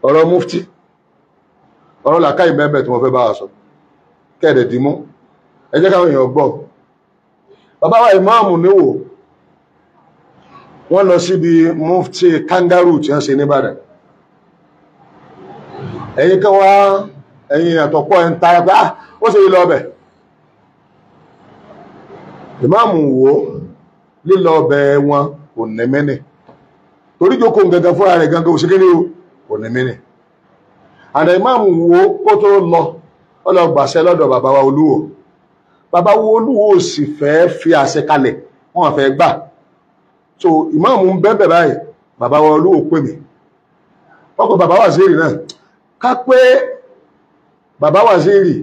Ọ̀rọ̀ mufti, ọ̀rọ̀ làkàì mẹ́mẹ́ tí wọ́n fẹ́ bá wa sọ kẹ́ẹ̀dẹ̀ dìímú, ẹ jẹ́ káwọn èèyàn gbọ́. Bàbá wa ìmáàmù níwò, wọ́n lọ síbi mufti kangaroo tí wọ́n ṣe nìbàdàn. Ẹ̀yin kan wá, ẹ̀yin àtọ̀pọ̀ ẹ̀ ń tara pé ó ṣe lílọ ọbẹ̀. Ìmáàmù wo lílọ ọbẹ̀ wọn kò ní mẹ́nì, torí jókòó gangan fúnra rẹ̀ gangan òṣèkéde o kò ní mẹ́nì. Àdá ìmáàmù wo kó tó lọ, ó lọ gbàṣẹ lọ́dọ̀ bàbá wa Olúwo. Bàbá wa Olúwo sì fẹ́ fi àṣẹ kalẹ̀, wọ́n fẹ́ gbà. So ìmáàmù ń bẹ́ẹ̀ báyìí, bàbá wa Olúwo pè mí. Wọ́n pe bàbá Waziri náà. Ká pé bàbá Waziri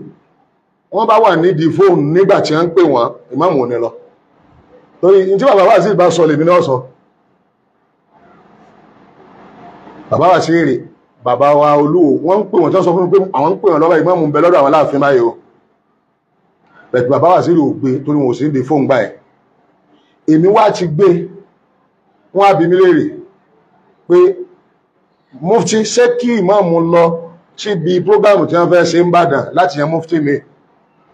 wọ́n bá wà nídìí fóònù nígbà tí wọ́n ń pè wọ́n, ìmáàmù ò ní lọ. Torí ní tí bàbá Waziri bá sọ lèmi náà sọ. Bàbá Waziri, bàbá wa Olúwo, wọ́n ń pè wọ́n tí wọ́n sọ fún mi pé àwọn ń pè wọ́n lọ́wọ́, ìmáàmù ń bẹ lọ́dọ̀ àwọn láàfin báyìí o. Bẹ̀tù bàbá Waziri ò gbé torí wọn ò sí nídìí fóònù báyìí. Èmi wá ti gbé, wọ́n á bi mí léèrè pé mufti ṣé kí ìmáàmù lọ síbi prógámù tí wọ́n fẹ́ ṣe ń bàdàn láti yan mufti mi.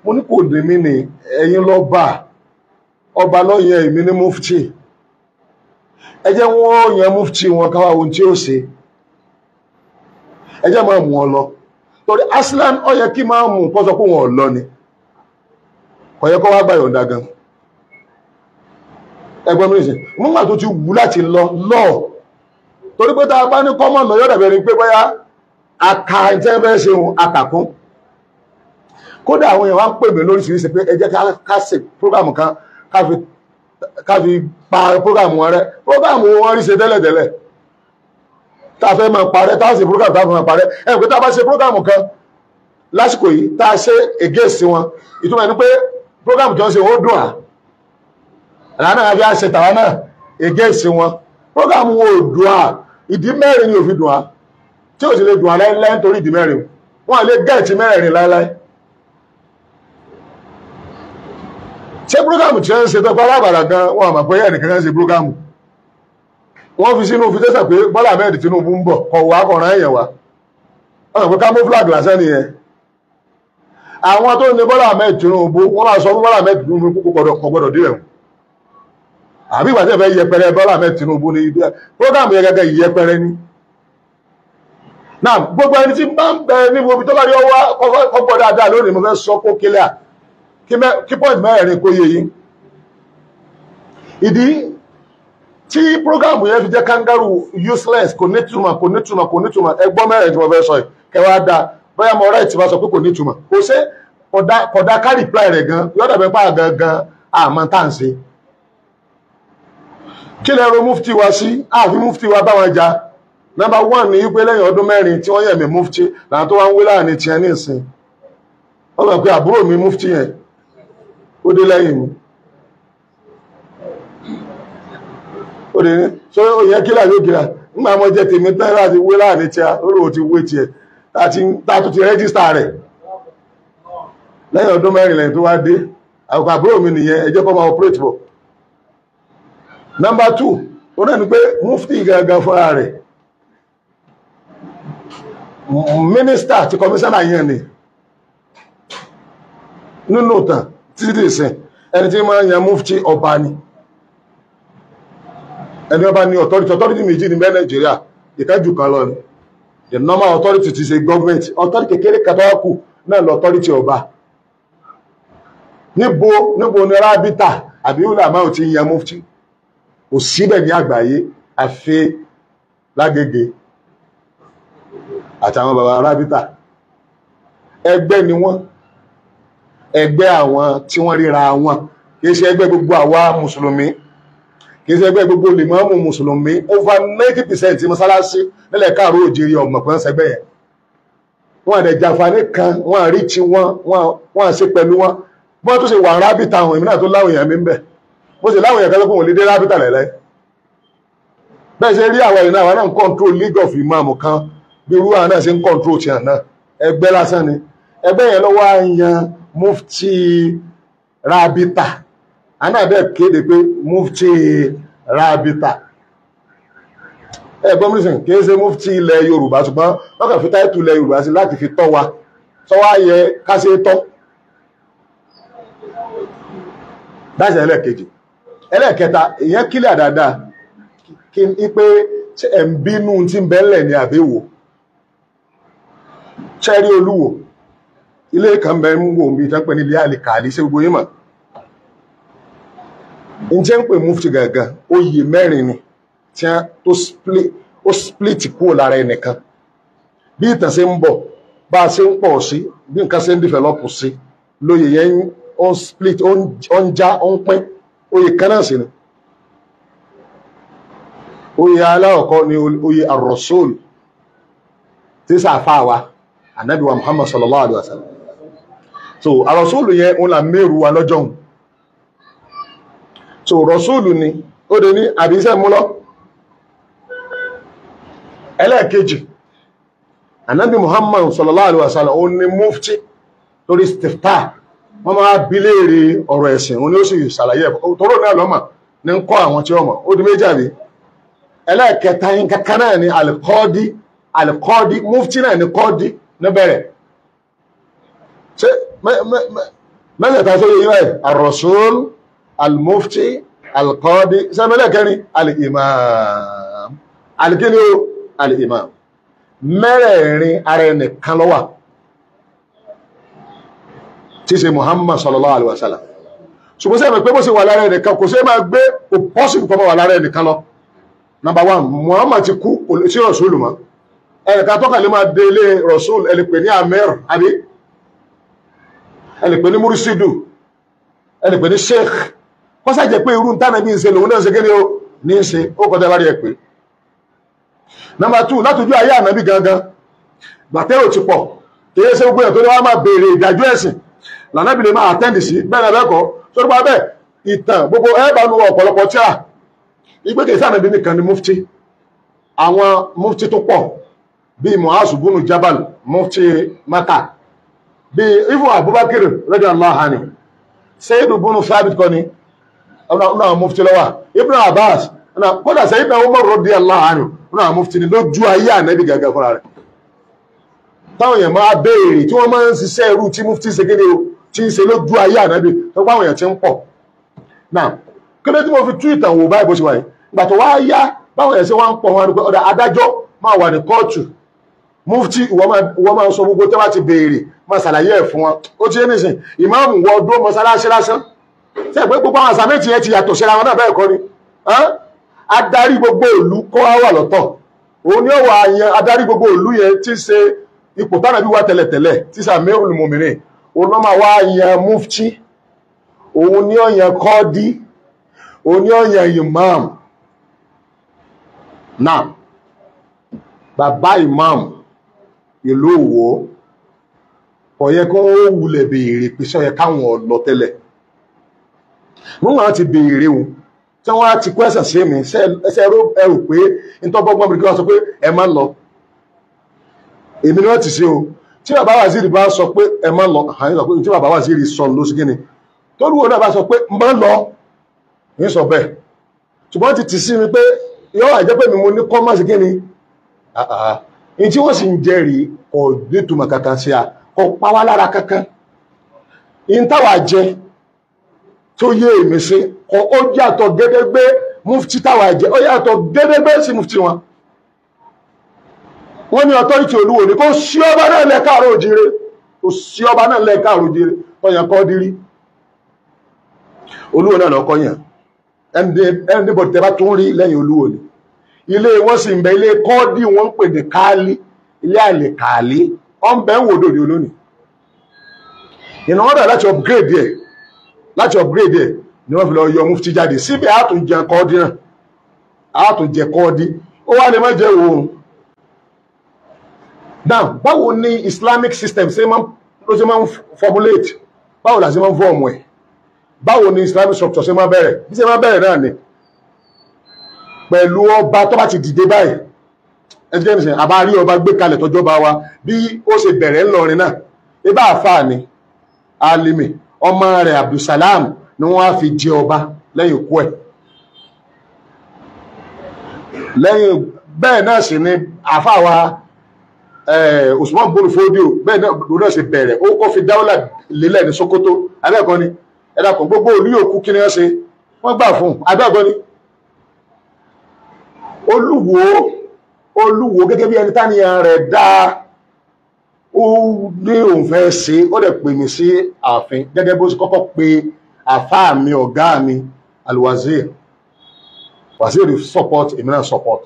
Mo ní kò dé mí ní ẹ̀yin lọ bá ọba lọ yan èmi ní mufti, ẹ jẹ́ wọ́n yan mufti wọn káwá ohun tí ó ṣe, ẹ jẹ́ máa mú ọ lọ. Torí aslan ó yẹ kí máa mú kó sọ pé wọn ò lọ ni, kò yẹ kó wá gbà yọ̀ǹda gan. Ẹgbẹ́ mi nìsín nígbà tó ti wù láti lọ lọ, torí pé tá a bá ní kọ́mọ̀ lọ yọ̀dà bẹ̀rẹ̀ pé bóyá aka ìtẹ́ fẹ́ ṣe òun akàkún. Kódà àwọn èèyàn wá ń pè mí lóríṣiríṣi pé ẹ jẹ́ ká ṣe prógámù kan ká fi pa prógámù wọn rẹ́. Prógámù wọn rí ṣe tẹ́lẹ̀tẹ́lẹ̀ tá a fẹ́ máa parẹ́, tá a ṣe prógámù tá a fẹ́ máa parẹ́. Ẹ pé tá a bá ṣe prógámù kan lásìkò yìí tá a ṣe against wọn, ìtumọ̀ ẹni pé prógámù tí wọ́n ṣe ó dùn à àlànà àfi àṣẹ tàwa náà against wọn. Prógámù wọn ò dùn à, ìdí mẹ́rin ni ò fi dùn à, tí ò sì lè dùn à láéláé nítorí ìdí mẹ́rin wọn lè gẹ̀ẹ́tì mẹ́rin láéláé. Ṣé prógámù tí wọ́n ń ṣe tọ́pọ̀ alábàdà gan wọn àmọ̀ pé ẹnìkan kan ṣe prógámù. Wọ́n fi sínú fi tẹ́sà pé Bọ́lá Ahmed Tinubu ń bọ̀, kọ̀ wá kọ̀ọ̀rán èèyàn wá. Wọ́n sọ pé camouflage lásán nìyẹn. Àwọn tó ní Bọ́lá Ahmed Tinubu wọ́n máa sọ fún Bọ́lá Ahmed Tinubu kò gbọ́dọ̀ dé ẹ̀wọ̀n. Àbí ìgbà tí ẹ fẹ́ yẹpẹrẹ Bọ́lá Ahmed Tinubu ní ibi prógámù yẹn gẹ́gẹ́ yẹpẹrẹ ni. Náà gbogbo ẹni tí bá ń bẹ ní ibi tó bá rí ọwọ́ ọgbọ́ dáadáa lónìí, mo fẹ́ sọ kó kílẹ̀ kí point mẹ́rin kó yé yín. Ìdí tí prógámù yẹn fi jẹ́ kangaroo useless, kò ní túmọ̀, kò ní túmọ̀, kò ní túmọ̀. Ẹgbọ́n mẹ́rin tí mo fẹ́ sọ yìí kẹwàá dáa, bóyá mo right bá sọ pé kò ní túmọ̀, kò ṣe kódà ká reply rẹ̀ gan yọ̀dà bẹ́ẹ̀ pa gangan àmọ́ tá à ń ṣe. Kí lẹ ro mufti wa sí? Àfi mufti wa bá wọn jà. Number one ní wípé lẹ́yìn ọdún mẹ́rin tí wọ́n yẹ̀ mí mufti làwọn tó wá ń wé láàrin tiẹ̀ ní ìsìn. Wọ́n sọ pé àbúrò mi mufti yẹn ó dé lẹ́yìn mi. Ó dé ní so ó yẹ kílà yóò kílà nígbà mo jẹ tèmi tán láti wé láàrin tiẹ̀ ó lóò ti wé tiẹ̀ tá a tún ti rẹ́gísítà rẹ̀. Lẹ́yìn ọdún mẹ́rin lẹ́yìn tó wá dé, àwọn àbúrò mi nìyẹn, ẹ jẹ́ kó máa operate bọ̀. Number two, ó náà ni pé mufti gangan fúnra rẹ̀, mínísítà àti kọmíṣánná yẹn ni nínú ìtàn títí dì ìsìn, ẹni tí máa ń yan mufti ọba ni. Ẹni ọba ní authority, authority méjì ní bẹ́ẹ̀ Nàìjíríà, ìkájù kan lọ ni. The normal authority ti ṣe government, authority kékeré kàtọ́wọ́kù náà lọ authority ọba. Níbo níbo ni rábítà àbí ulama ò ti yan mufti? Kò síbẹ̀ ní àgbáyé, àfi lágége àtàwọn bàbá rábítà. Ẹgbẹ́ ni wọ́n, ẹgbẹ́ àwọn tí wọ́n ríra wọn, kìí ṣe ẹgbẹ́ gbogbo àwa mùsùlùmí, kìí ṣe ẹgbẹ́ gbogbo lèmọ́mù mùsùlùmí. Over 90% mọ́sálásí nílẹ̀ káàró òjìrì ọmọ pẹ́ ń sẹgbẹ́ yẹn. Wọ́n àdẹ̀ jàǹfààní kan, wọ́n àrí tí wọ́n à ṣe pẹ̀lú wọn. Bí wọ́n tó ṣe wà rábítà àwọn èmi náà tó láwọn èèyàn mi ń bẹ̀. Bó ṣe láwọn èèyàn kan tó kún òun lè dé rábítà lẹ́lẹ́. Bẹ́ẹ̀ ṣe rí àwọn èèyàn náà, àwọn náà ń control League of Imam kan bí irú àwọn náà ṣe ń control tiẹ̀ náà. Ẹgbẹ́ lásán ni. Ẹgbẹ́ yẹn ló wá yan mufti rábítà. Àná bẹ́ẹ̀ kéde pé mufti rábítà. Ẹ̀gbọ́n mínísìn kìí ṣe mufti ilẹ̀ Yorùbá, ṣùgbọ́n wọ́n kàn fi táìtù ilẹ̀ Yorùbá sí láti fi tọ́ wa, sọ wá yẹ ká ṣe tọ́. Dáṣẹ̀ ẹlẹ́ẹ̀kejì. Ẹlẹ́ẹ̀kẹta, ìyẹn kílẹ̀ dáadáa kí n pé ṣé ẹ̀ ń bínú tí ń bẹ́lẹ̀ ní àbẹ́wò. Ṣẹ́rí Olúwo, ilé kan bẹ ń wò bí tán pè ní ilé àlìkàlì, ṣé gbogbo yín mọ̀? N jẹ́ ń pè mufti gangan, oyè mẹ́rin ni tí a tó split, ó split kúrò lára ẹnìkan. Bí ìtàn ṣe ń bọ̀, bá a ṣe ń pọ̀ sí, bí nǹkan ṣe ń develop sí, lóye yẹn ó ń split, ó ń já, ó ń pín. Oyè kan náà sì ni. Oyè aláwọ̀kọ́ ni oyè ar-Rasul, tí sàfà wa, Ànábì wa Muhammad sallallahu alaihi wasallam. So ar-Rasul yẹn òun là mẹ́rù wa lọ́jọ́ òun. So Rasulu ni ó dé ní àbíṣẹ́ mú lọ. Ẹlẹ́ẹ̀kejì, Ànábì Muhammad sallallahu alaihi wasallam ó ní mufti lórí istifta, wọ́n máa bi léèrè ọ̀rọ̀ ẹ̀sìn, òun ni ó sì ṣàlàyé ẹ̀kọ́ tóró náà lọ́mà ní ń kọ́ àwọn tí ó mọ̀. Ó di méjì àbí. Ẹlẹ́ẹ̀kẹta yín kankan náà ni alikọ́ọ́dí, alikọ́ọ́dí mufti náà ni kọ́ọ́dí níbẹ̀rẹ̀. Ṣé mẹ́tẹ̀ẹ̀ta sóye yín báyìí? Ar-Rasul, al-mufti, al-qadi, sẹ́mẹ́lẹ́kẹrin al-imam. Alikini o, al-imam. Mẹ́rẹ̀ẹ̀rin ara ẹnìkan ló wà, tí ṣe Muhammad sallallahu alaihi wasallam. Ṣùgbọ́n sẹ́mi pé bó ṣe wà lára ẹnìkan kò ṣe máa gbé, kò pọ́sìbù kọ́ máa wà lára ẹnìkan lọ. Number one, Muhammad ti kú sí Rasul mọ́. Ẹnìkan tọ́ka lè máa dé ilé Rasul, ẹ lè pè ní amir, àbí ẹ lè pè ní mursidu, ẹ lè pè ní sheikh. Kọ́sá jẹ́ pé irú ntánà bí n ṣe lòun náà ṣe kéde o ní í ṣe, ó kọjá bá rí ẹ pé. Number two, látọjú ayé ànábì gangan, gbàtẹ́rò ti pọ̀, kìí ṣe gbogbo ẹ̀ tó ní wọ́n máa béèrè ìdájọ́ ẹ̀sìn lànàbì lè máa àtẹ́ǹdì sí, bẹ́ẹ̀ náà bẹ́ẹ̀ kọ́. Sórí pa bẹ́ẹ̀, ìtàn gbogbo ẹ bá nu ọ̀pọ̀lọpọ̀ tíra ìgbé kìí sànàbí nìkan ni mufti. Àwọn mufti tó pọ̀ bíi Mu'azu bunu Jabal, mufti Maka, bíi ifun Abubakar radiyallahu anhu, Sayyidu bunu Thabit kọ́ ni ọ̀nà àwọn mufti lọ́wọ́, Ibn Abbas, kódà Sayyidina Umar radiyallahu anhu, ọ̀nà àwọn mufti ni lójú ayé ànábì gàgà fúnra rẹ̀. Táwọn èèyàn máa béèrè tí wọ́n máa ń ṣiṣẹ́ irú tí mufti ṣe kéde o tí ń ṣe lójú ayé ànábì, tó bá àwọn èèyàn ti ń pọ̀. Náà kí ló tí mo fi tú ìtàn wò báyìí bó ṣe wà yìí? Ìgbà tó wá yá báwọn èèyàn ṣe wá ń pọ̀ wọn pé ọ̀dà adájọ́ máa wà ní kóòtù, mufti ìwọ máa sọ gbogbo tẹ́ bá ti béèrè, máa ṣàlàyé ẹ̀ fún wọn. Ó ti yé nísìn, ìmáàmù wọ ọdún mọ́sálásí lásán. Ṣé pé gbogbo àwọn àsàmẹ́tì yẹn ti yàtọ̀ síra wọn náà bẹ́ẹ̀ kọ́ ni? Adarí gbogbo ìlú kọ́ wá wà lọ́tọ̀. Òun ni ó wà yẹn adarí gbogbo ìlú yẹn tí ṣe ipò tánàbí wà tẹ́lẹ̀tẹ́lẹ̀ tí ṣe Amirul Mu'minin. Òun náà máa wá yan mufti, òun ni ó yan kọ́ọ́dí, òun ni ó yan imam. Náà bàbá imam ìlú Òwò kò yẹ kó wulẹ̀ béèrè pé ṣó yẹ káwọn lọ tẹ́lẹ̀. Wọ́n wọ́n ti béèrè wọn tí wọ́n ti kó ẹ̀sẹ̀ sí mi, ṣe ẹrù pé ntọ́gbọ́gbọ́n bí kí wọ́n sọ pé ẹ má lọ, èmi ni wọ́n ti ṣe o. Tí bàbá waziri bá sọ pé ẹ má lọ, àyìn sọ pé tí bàbá waziri sọ ló sí kíni, tólúwo náà bá sọ pé má lọ, ń sọ bẹ́ẹ̀. Ṣùgbọ́n ti tì sí mi pé yọ àjẹ́ pé mi mo ní kọ́ má sí kíni. Ní tí wọ́n sì ń jẹ́rìí kò nítumọ̀ kankan sí a, kò pa wá lára kankan. Ní táwa jẹ tó yé èmi sí, kò ó yàtọ̀ gédégbé mufti táwa jẹ, ó yàtọ̀ gédégbé sí mufti wọn. Wọ́n ní ọtọ́rìtì Olúwo ní kó sí ọba náà lẹ káàárọ̀ òjíire, kó sí ọba náà lẹ káàárọ̀ òjíire, tọ́yàn kọ́ dírí. Olúwo náà lọ́kọ́ yàn, ẹnibọ̀dì tẹ́ bá tún rí lẹ́yìn Olúwo ni. Ilé wọn sì ń bẹ, ilé kọ́ọ́dí wọn ń pè ní káálí, ilé àlè káálí, ọ̀ ń bẹ ń wò dòde olónìí. Ìnáwó dà láti upgrade ẹ̀, láti upgrade ẹ̀ ni wọ́n fi lọ yọ mufti jáde. Síbẹ̀ àtúnjẹ kọ́ọ́dí náà, àtúnjẹ kọ́ọ́dí, ó wá lè má jẹ́ òun. Now, báwo ni Islamic system ṣe máa ló ṣe máa ń formulate? Báwo la ṣe máa ń fọ́ọ̀mù ẹ̀? Báwo ni Islamic structure ṣe máa bẹ̀rẹ̀? Bí ṣe máa bẹ̀rẹ̀ náà ni pẹ̀lú ọba tó bá ti dìde báyìí. Ẹgbẹ́ mi sìn, àbá rí ọba gbé kalẹ̀ tọjọ́ bá wa bí ó ṣe bẹ̀rẹ̀ ńlọrin náà. Ibà àfáà ni Alimi, ọmọ rẹ̀ Abdulsalam ni wọ́n á fi jẹ ọba lẹ́yìn ikú ẹ̀. Lẹ́yìn Bẹ́ẹ̀ náà sì ni àáfàá wa Usman bonu Fodio, bẹ́ẹ̀ náà ló náà ṣe bẹ̀rẹ̀. Ó kọ́ fi dáwọ́là lélẹ̀ ní Sokoto, abẹ́ẹ̀kọ́ ni? Ẹ dákun, gbogbo olú yòókù kí ni wọ́n ṣe? Wọ́n gbà fún, abẹ́ẹ̀kọ́ ni? Olúwo, Olúwo gẹ́gẹ́ bí ẹni táníyàn rẹ̀ dáa, ó ní òun fẹ́ ṣe, ó dẹ̀ pè mí sí ààfin gẹ́gẹ́ bó ṣe kọ́kọ́ pe àfáà mi, ọ̀gá mi, Alwazir. Wazir support, èmi náà support.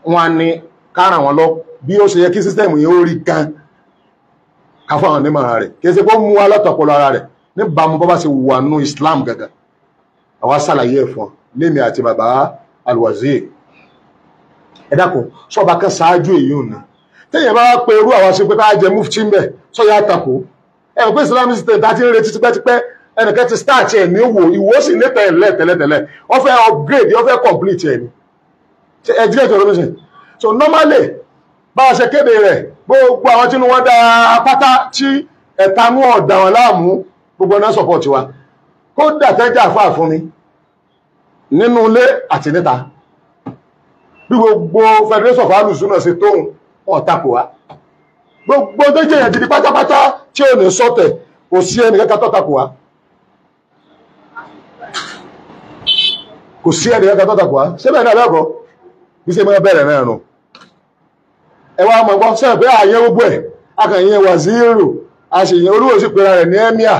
Wọ́n á ní ká ràn wọ́n lọ bí ó ṣe yẹ kí system yẹn ó rí gan, ká fún àwọn onímọ̀ràn rẹ̀. Kì í ṣe pé ó mú wa látọ̀pọ̀lọ ara rẹ̀, níbàámu bọ́ bá ṣe wà nù Islam gàgà. Àwa ṣàlàyé ẹ̀ fún ọ lémi àti bàbá Alwazir. Ẹ dákun, sọba kan ṣáájú èyí ò ní téèyàn bá pe irú àwọn ṣe pé ká jẹ mufti ń bẹ, sọyà àtàkù. Ẹ rò pé Islamic state tá ti ń retí tipẹ́tipẹ́, ẹnìkan ti start ẹ̀ ní wò, ìwò sì ní tẹ̀lé tẹ́lẹ̀tẹ́lẹ̀, wọ́n fẹ́ upgrade, wọ́n fẹ́ complete ẹ̀ ní. Ẹ jíjẹ́ ìjọba ló ṣe. So normally, bá a ṣe kéde rẹ̀, gbogbo àwọn tí wọ́n dá pátá tí ẹ̀tanú ọ̀dà wọn láàmú, gbogbo náà support wa. Kódà tẹ́jà àfáà fún mi nínú ilé àti níta, bí gbogbo Federation of Alusun náà ṣe tóun, wọn tako wa. Gbogbo tó jẹ́ èèyàn gidi pátápátá tí ò ní sọ̀tẹ̀, kò sí ẹnì kankan tó tako wa. Kò sí ẹnì kankan tó tako wa. Síbẹ̀ náà lẹ́kọ̀ọ́ bí ṣe máa bẹ̀rẹ̀ náà nù. Ẹ wá mọ̀ gbọ́ sẹ́yìn pé àyẹ̀ gbogbo ẹ̀ akànyẹ wàzírù, àṣeyẹ olúwo sì pera rẹ̀ ní ẹ́míà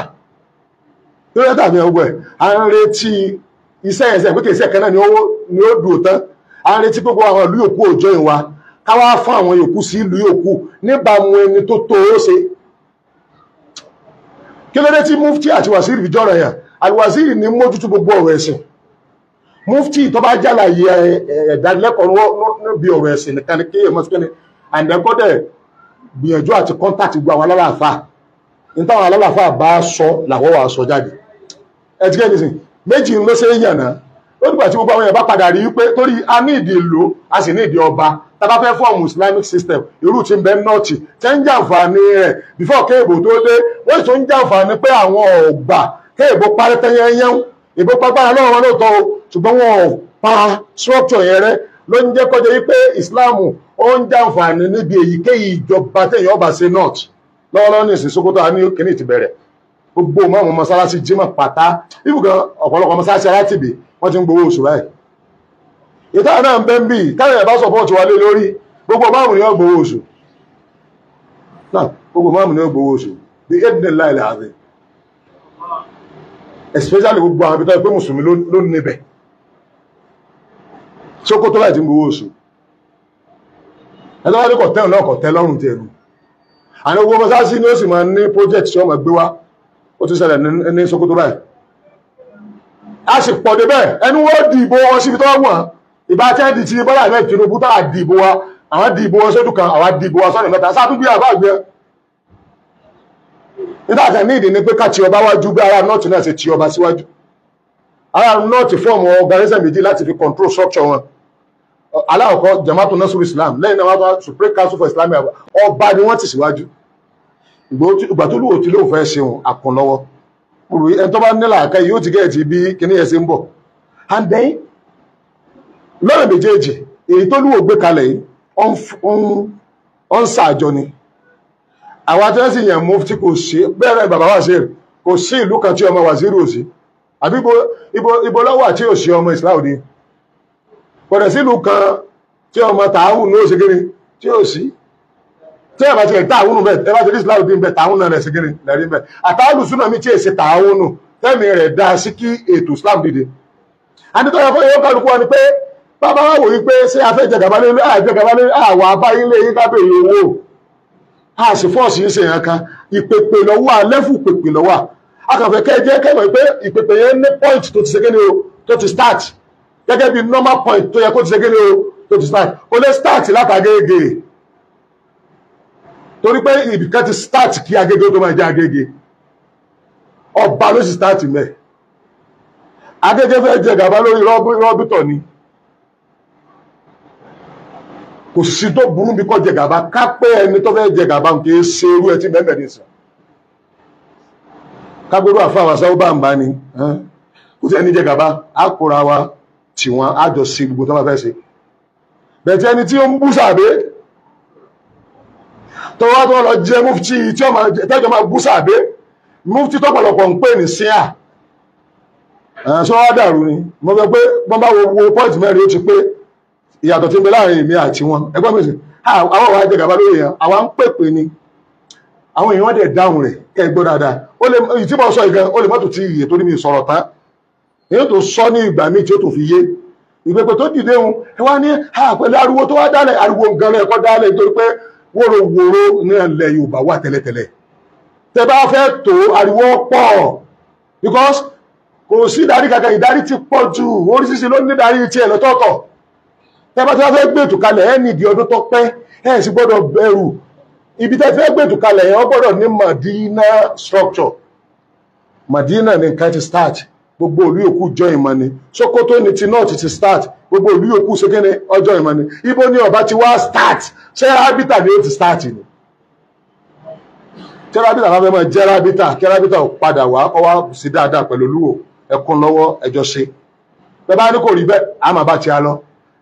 tó yẹ tàbí gbogbo ẹ̀. À ń retí iṣẹ́ ẹ̀sẹ̀ pé kì í ṣe kan náà ni ó dùn tán. À ń retí gbogbo àwọn ìlú yòókù òjò ìwà, káwá fún àwọn yòókù sí ìlú yòókù níbàámu ẹni tó tó ó ṣe. Kí ló dé tí mufti àti wàzírì fi jọ̀rọ̀ yàn? Àlùwàzírì ní mójútó gbogbo ọ̀rọ̀ ẹ̀sìn. Mufti tó bá jàlàyé ẹ̀dánilẹ́kọ̀ọ́ níbi ọ̀rọ̀ ẹ̀sìn nìkan ni kéèyàn mọ́ sí kíni, àǹdẹ́kọ́dẹ̀ gbìyànjú àti kọ́ńtàtì gbogbo àwọn alálàáfà. Ní táwọn alálàáfà bá sọ làwọ́ wà sọ jáde. Ẹ ti kẹ́ nísìn méjì ló ṣe é yànnà. Ó dìgbà tí gbogbo àwọn èèyàn bá padà rí wípé torí a ní ìdí ìlú, a sì ní ìdí ọba. Tá bá fẹ́ fọ́ọ̀mù Islamic system, irú tí ń bẹ nọ́ọ̀tì tẹ́ ń jàǹfààní rẹ̀ before kéèbò tó dé, wọ́n sì tún ń jàǹfààní pé àwọn ọ̀gbà kéèbò parí tẹ́yẹ́yẹ́n. Ìbò pàgbára lọ́wọ́ wọn lóòótọ́ o, ṣùgbọ́n wọn ò pa structure yẹn rẹ́, ló ń jẹ́ kọjá wípé Islam ó ń jàǹfààní níbi èyíkéyìí ìjọba téèyàn ọba ṣe north. Lọ́wọ́lọ́wọ́ ní ìsìn Sokoto a ní kíní ti bẹ̀rẹ̀. Gbogbo mọ́ọ̀mù mọ́sálásí jímọ̀ pátá, ibùgàn ọ̀pọ̀lọpọ̀ mọ́sálásí alátìbí wọ́n ti ń gbowó oṣù báyìí. Ìta náà ń bẹ́ ń bì táyà bá sọ̀pọ̀tì wa lé lórí, gbogbo máàmù ni ó gbowó oṣù náà, gbogbo máàmù ni ó gbowó oṣù bí édè láìlẹ̀ àti especially gbogbo àwọn ibi tó yẹ pé mùsùlùmí ló níbẹ̀. Sókótó láì ti ń gbowó oṣù, ẹ̀tọ́ wá ní kọ̀tẹ́ náà kọ̀tẹ́ lọ́rùn ti ẹ̀nu. Àní gbogbo mọ́sáàsì ni ó sì máa ní project tí wọ́n máa gbé wá. Ó ti ṣẹlẹ̀ ní Sókótó báyìí. A sì pọ̀ débẹ̀, ẹnu wọ́n dìbò wọn síbi tó wọ́n wọ̀n. Ìbá tí wọ́n di ti Bọ́lá Ahmed Tinubu tá a dìbò wa, àwọn dìbò wọn sódù kan, àwa dìbò wọn sọ́nà mẹ́ta, sáà tún gbé àbá gbé. Nígbà kan ní ìdí ni pé ká ti ọba wájú bí ará nọ́ọ̀tì náà ṣe ti ọba síwájú. Ará nọ́ọ̀tì fọ́ọ̀mù organisation méjì láti fi control structure wọn. Alákọ̀ọ́kọ́ Jamaatu Nasrul Islam, lẹ́yìn náà wọ́n Supreme Council for Islamic, ọba ni wọ́n ti síwájú. Ìgbà tó lúwo tí lóun fẹ́ ṣeun àkànlọ́wọ́. Ẹni tó bá nílà àká yóò ti gẹ̀ẹ́tì bí kíní ẹ̀ ṣe ń bọ̀. And then lọ́nà méjèèjì èyí tó lúwo gbé kalẹ̀ yìí ó ń ṣàjọ ni. Àwọn atẹ́sí yẹn mufti kò sí bẹ́ẹ̀rẹ̀ bàbá wà sí kò sí ìlú kan tí ọmọ wàzírù ò sí, àbí ibo lọ́wọ́ àti òsì ọmọ Islam ni. Kò dẹ̀ sí ìlú kan tí ọmọ tààwù ní òsì kiri tí ò sí. Tí ẹ bá ti rẹ̀ tààwù nù bẹ́ẹ̀, ẹ bá ti rí Islam dín bẹ́ẹ̀, tààwù náà rẹ̀ sí kiri lẹ́rí bẹ́ẹ̀. Àtàwù súnà mi tí èsì tààwù nù tẹ́mi rẹ̀ dá sí kí ètò Islam dìde. Àdìtọ́ yẹ fún yóò kálukú wa ni pé bàbá wa wò yí pé ṣé a fẹ́ jẹ gàba lé àjẹ gàba lé àwọ̀ abáyé lé yín kábèrè owó. A sì fọ́ọ̀sì ń ṣe yẹn kan, ìpèpè lọ́wọ́ alẹ́fù pèpè lọ́wọ́. A kàn fẹ́ kẹ́ jẹ́ kẹ́mọ̀ pé ìpèpè yẹn ní point tó ti ṣe kéde o, tó ti start gẹ́gẹ́ bí normal point tó yẹ kó ti ṣe kéde o, tó ti start. Kò lè start látàgége torí pé ibìkan ti start kí Agége tó máa jẹ́ Agége. Ọba ló sì start mẹ́. Agége fẹ́ jẹ gàba lórí rọ́bìtọ̀ ni. Kò sí tó burú bí kò jẹ gàba, ká pé ẹni tó fẹ́ jẹ gàba kì í ṣe irú ẹ tí mẹ́mẹ́ ní sàn. Kágbérú àfáwà sáwọ́ bá ń bá ni kò sí ẹni jẹ gàba, á kóra wa tì wọ́n, á jọ sí gbogbo tó bá fẹ́ ṣe. Bẹ̀tẹ̀ ẹni tí ó ń bú sàbé tó wá tó lọ jẹ mufti tí ó tẹ́jọ máa bú sàbé, mufti tọ́pọ̀lọpọ̀ ń pè ní síà ṣọ́ wá dàrú ni. Mo fẹ́ pé wọ́n bá wo pọ́ìntì mẹ́rin ó ti pé ìyàtọ̀ tí ń bẹ láàrin èmi àti wọn. Ẹgbọ́n mi sì àwọn àwọn àjẹgàba lórí yẹn, àwa ń pèpè ni, àwọn èèyàn dẹ̀ dáhùn rẹ̀. Kẹ́ ẹ gbọ́ dáadáa, ó lè ìtí mo sọ ìgan ó lè mọ́tò tí iye tó ní mi sọ̀rọ̀ tán, èyí tó sọ ní ìgbà míì tí ó tó fi yé ìpèpè tó dìde hun. Ẹ wá ní pẹ̀lú ariwo tó wá dálẹ̀, ariwo nǹkan rẹ̀ kọ́ dálẹ̀ nítorí pé wóróworó ní ilẹ̀ Yorùbá wà tẹ́lẹ̀tẹ́lẹ̀. Tẹ́ bá fẹ́ tó ariwo pọ̀, because kò sí ìdarí kankan, ìdarí ti pọ̀ jù, oríṣiríṣi ló ní ìdarí tiẹ̀ lọ́tọ̀ọ̀tọ̀. Tẹ́ bá ti wá fẹ́ gbètò kalẹ̀, ẹ nídìí ọdún tó pẹ́, ẹ sì gbọ́dọ̀ bẹ̀rù ibi tẹ́ fẹ́ gbètò kalẹ̀ yẹn. Ó gbọ́dọ̀ ní Madina structure. Madina ní nǹkan ti start, gbogbo ìlú yòókù jọ ìmọ̀ ni. Sokoto ní ti north ti start, gbogbo ìlú yòókù ṣe ọjọ́ ìmọ̀ ni. Ibo ni ọba ti wá start? Ṣé rábítà ni ó ti start ni? Ṣé rábítà bá fẹ́ máa jẹ́ rábítà, kí rábítà ò padà wá kọ́ wá sí dáadáa pẹ̀lú olúwo, ẹkún lọ́wọ́ ẹjọ́ ṣe. Bẹ́ẹ̀ bá ní kò rí bẹ́ẹ̀, a máa bá ti a lọ,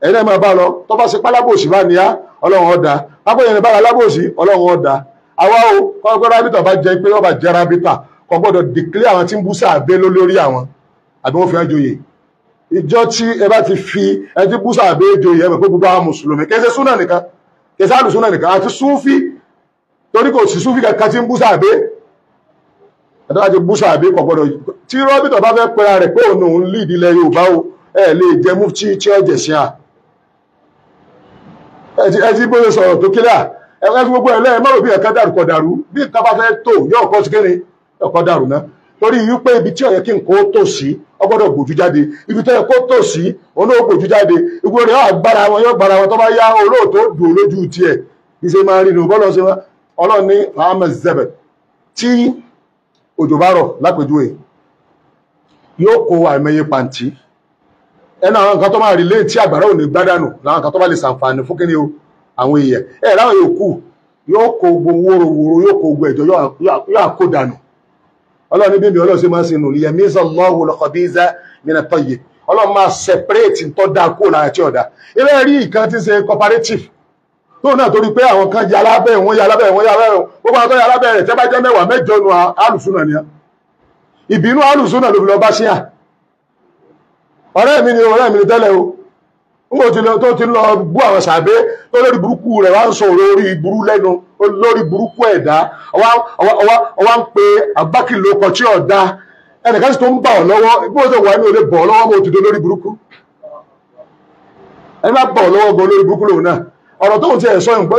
ẹ̀yin náà máa bá lọ. Tó bá ṣe pálábòsì bá níyà, Ọlọ́run ọ̀dà pápá yẹn bá alábòsí, Ọlọ́run ọ̀dà àwa o. Kọ́ rábítà bá jẹ́ pé ọba jẹ́ rábítà, kò gbọ́dọ̀ declare àwọn tí ń bú sàbẹ́ lórí àwọn àbí wọ́n fi hàn joyè. Ìjọ tí ẹ bá ti fi ẹ ti bú sàbẹ́ joyè, ẹ mọ̀ pé gbogbo àwọn mùsùlùmí, kẹsẹ̀ súnà nìkan, kẹsẹ̀ àlùsúnà nìkan àti súnfí, torí kò sí súnfí kankan tí ń bú sàbẹ́. Ẹ̀dá bá ti bú sàbẹ́ kò gbọ́dọ̀. Tí rọ́bìtọ̀ bá fẹ́ pera rẹ̀ pé òun òun lead ilẹ̀ Yorùbá o, ẹ lè jẹ mufti tí ó jẹ̀ sí à. Ẹ ti bóyá sọ̀rọ̀ tó kílà, ẹ fi gbogbo ẹ̀ lẹ́yìn mọ́rò bí ẹ̀ka dàrú kọ dàrú. Bí nǹkan bá fẹ́ tó yóò kọ́ sí kéde ọkọ̀ dàrú ná, torí wípé ibi tí ó yẹ kí nǹkan ó tò sí ó gbọ́dọ̀ gbòjú jáde, ibi tó yẹ kó tò sí òun náà gbòjú jáde. Igbó rẹ̀ yóò gbára wọn, yóò gbára wọn, tó bá yá olóòtó dùn lójú tiẹ̀. Bí ṣe máa rí nu bọ́lọ̀ ṣe máa Ọlọ́run ní Muhammad zebet. Tí òjò bá rọ̀ lápèjúwe, yóò kó àìmọye pàǹtí ẹnu àwọn nǹkan tó máa rí lé tí àgbàrá ò ní gbádànù, láwọn nǹkan tó bá lè ṣàǹfààní fún kíni o àwọn èèyàn ẹ̀ láwọn yòókù, yóò kó gbogbo wóróworó, yóò kó gbogbo ẹ̀jọ̀, yóò àkó dànù. Ọlọ́run ní bíbí Ọlọ́run ṣe máa ń sinú liyamiza Allahu al-khabitha mina at-tayyib. Ọlọ́run máa separate tó dáa kó lára tí ọ̀dà. Ilé rí ìkan tí ń ṣe cooperative tó náà, torí pé àwọn kan ya alábẹ́ wọn, ya alábẹ́ wọn, ya alábẹ́ wọn, gbogbo àwọn tó ya alábẹ́ rẹ̀ tẹ́ bá jẹ́ mẹ́wàá, mẹ́jọ nu alùsùnà ni. Ìbínú alùsùnà ló fi lọ bá ṣíà. Ọ̀rẹ́ mi ni, ọ̀rẹ́ mi ni tẹ́lẹ̀ o, n kò tó ti lọ bú àwọn sàbẹ́ tó lórí burúkú rẹ̀ wá ń sọ lórí burú lẹ́nu, lórí burúkú ẹ̀dá, ọwá ń pe àbákìlò ọkọ̀ tí ọ̀dá ẹnìkan sì tó ń bà ọ́ lọ́wọ́. Bí wọ́n ti wà ní olè bọ̀ ọ́ lọ́wọ́, mo ti do lórí burúkú. Ẹni bá bà ọ́ lọ́wọ́ gan lórí burúkú lòun náà. Ọ̀rọ̀ tóun ti ẹ̀ sọ ìgbọ́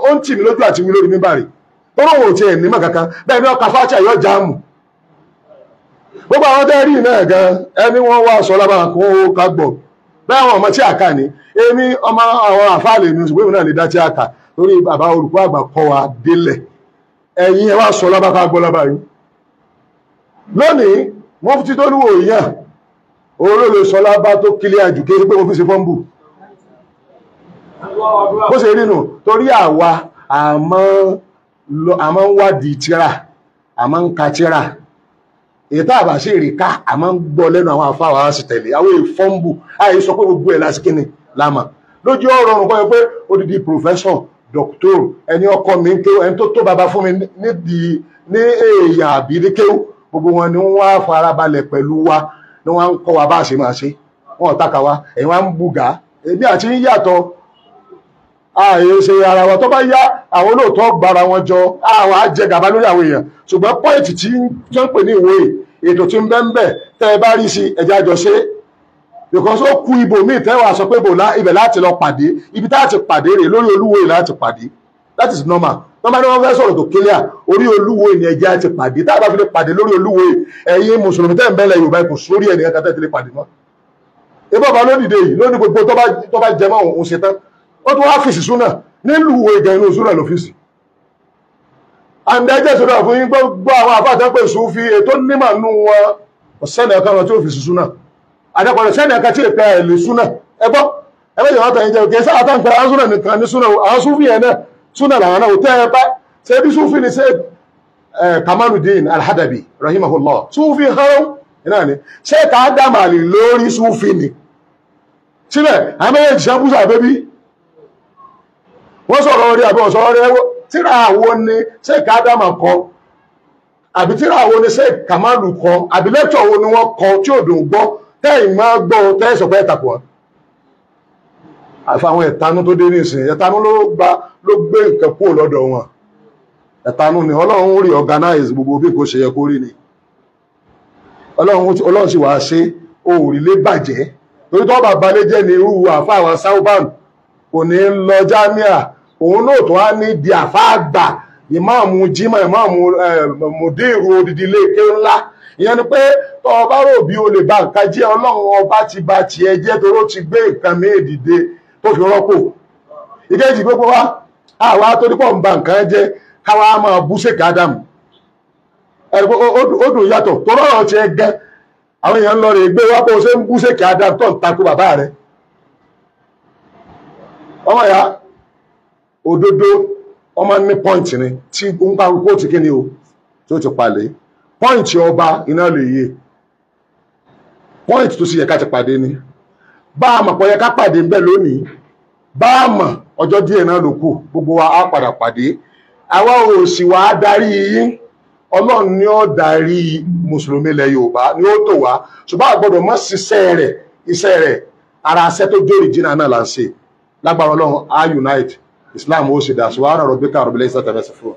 ó ń tì mí lójú àti wí lórí mímbàrí, tó lóun ò tiẹ̀ nímọ̀ kankan. Bẹ́ẹ̀ ni ọkà fáṣà yọ jáàmù. Gbogbo àwọn tẹ́ rí náà gan ẹni wọ́n wá sọ lábàá kó ká gbọ̀ bẹ́ẹ̀ àwọn ọmọ tí a kà ní èmi ọmọ àwọn àfáàlè mi, ṣùgbọ́n èmi náà lè dá tí a kà torí bàbá olùkọ́ àgbà kọ́ wa délẹ̀. Ẹ̀yin ẹ wá sọ lábàá ká gbọ́ lábàá yín. Lónìí mufti tó níwò yàn òun ló lè sọ lábàá tó kílẹ̀ àjù kéré pé mo fi ṣe fọ́nbù bó ṣe rí nù, torí àwa àmọ́ ń wádìí tíra, àmọ́ ń ka tíra, èyí tá a bá sì rí ká àmọ́ ń gbọ́ lẹ́nu àwọn afáwà á sì tẹ̀lé àwọn ìfọ́nbù. Àyè sọ pé gbogbo ẹ̀ lásìkò ni lámà lójú ọ̀rọ̀ ọ̀rùn kọ́ ẹ pé odidi professor doctor ẹni ọkọ mi ń kéwú, ẹni tó tó bàbá fún mi nídìí ní èèyàn àbí ní kéwú, gbogbo wọn ni wọ́n á farabalẹ̀ pẹ̀lú wa, ni wọ́n á ń kọ́ wa bá a ṣe máa ṣe. Wọn ò taka wa, ẹ̀yin wa ń bùgá, èmi àti ń yàtọ̀ ààyè ṣe ara wa. Tó bá yá àwọn olóòótọ́ gbára wọn jọ, àwọn á jẹ gàba lórí àwọn èèyàn. Ṣùgbọ́n pọ́ìntì tí ń pè ní ìwé ètò tí ń bẹ́ ń bẹ̀ tẹ́ ẹ bá rí sí ẹja jọ ṣe, because ó ku ibò míì tẹ́ wàá sọ pé ibẹ̀ láti lọ pàdé, ibi tá a ti pàdé rè lórí olúwo yìí láti pàdé. That is normal. Tọ́ bá ní wọ́n fẹ́ sọ̀rọ̀ tó clear, orí olúwo yìí ni ẹja ti pàdé. Tá a bá fi lè pàdé lórí olúwo yìí, ẹ̀yin mùsùlùmí tẹ́ ń bẹ́lẹ̀ Yorùbá kò sórí ẹ̀ nìkan kan tẹ́ ti lè pàdé mọ́. Ibà bá lódìde yìí lónìí gbogbo tó bá jẹ mọ́ òun ṣe tán, ó tún wá fèsì súnà nílùú ìwé ìgàn inú súnà lọ́fíìsì. Àǹdẹ́jẹ́ sọ́dọ̀ fún yín gbogbo àwọn àfáàtẹ́ pé Súfì ètò nímọ̀ nù wọn ọ̀sẹ́nì ọ̀kan wọn tí ó fi súnà àdẹ́kọ̀ọ́ sẹ́nì ọ̀kan tí èpè ẹ̀ lè súnà. Ẹgbọ́ ẹgbẹ́ ìjọba tẹ̀yìn jẹ́ òkè sáà tán pẹ̀lú àwọn súnà nìkan ní súnà, àwọn Súfì yẹn náà súnà làwọn náà tẹ́ ẹ bá ṣe bí Súfì ni ṣe Kamaludin Al-Hadabi rahimahullah Súfì hàn náà ni ṣé ká dàmàlì lórí Súfì ni síbẹ̀ àwọn méjèèjì ṣe búṣà bébí Wọ́n sọ̀rọ̀ orí àbí wọ́n sọ̀rọ̀ orí ẹwọ́. Tíra wo ni Sheikh Ádámà kọ, àbí tíra wo ni Sheikh Kamalu kọ, àbí lẹ́tọ̀ wo ni wọ́n kọ tí ò dùn gbọ́, tẹ́yìn máa gbọ́ tẹ́yìn sọ pé ẹ̀ takò wọn. Àfàwọn ẹ̀tanú tó dé nísìn, ẹ̀tanú ló gba ló gbé nǹkan kúrò lọ́dọ̀ wọn. Ẹ̀tanú ni Ọlọ́run rí organize gbogbo bí kò ṣe yẹ kó rí ni. Ọlọ́run sì wàá ṣe òrìlé bàjẹ́. Torí tó bá balẹ̀ jẹ́ ní irú àfa àwọn Sauban kò ní lọ jámíà, òun náà tó wá ní di àfa àgbà, ìmáàmù jimá, ìmáàmù mùdírù odidi ilé ike ńlá. Ìyẹn ni pé tó o bá rò bí o lè ba nǹkan jẹ́, Ọlọ́run ọba ti ba tiẹ̀ jẹ́ torí ó ti gbé nǹkan míì dìde tó fi rọ́pò. Ìkejì gbogbo wa àwa torí pọ̀ ń ba nǹkan jẹ́ káwa máa bú Sheikh Ádámù. Ó dùn yàtọ̀ tó rọrọ̀ tiẹ̀ gẹ́. Àwọn èèyàn ń lọ rè gbé wá bó ṣe ń bú Sheikh Ádámù tó ń takò bàbá rẹ̀. Ọmọ ìyá òdodo ọmọ ní pọ́ǹtì ni tí ń bá kó ti kí ni o tí ó ti palẹ̀. Pọ́ǹtì ọba iná lè yé. Pọ́ǹtì tó sì yẹ ká ti pàdé ni. Bá a mọ̀ pé yẹ ká pàdé ń bẹ̀ lónìí, bá a mọ̀ ọjọ́ díẹ̀ náà ló kù, gbogbo wa á padà pàdé. Àwa ò sì wá darí yín. Ọlọ́run ni ó darí mùsùlùmí ilẹ̀ Yorùbá ni ó tò wá, ṣùgbọ́n a gbọ́dọ̀ mọ́ ṣiṣẹ́ rẹ̀. Iṣẹ́ rẹ̀ ara aṣẹ́ tó jó ìjìnà náà là ń ṣe. Lágbára Ọlọ́run á unite Islam ó sì dà. Subhana rabbika rabbil izzati amma yasifun.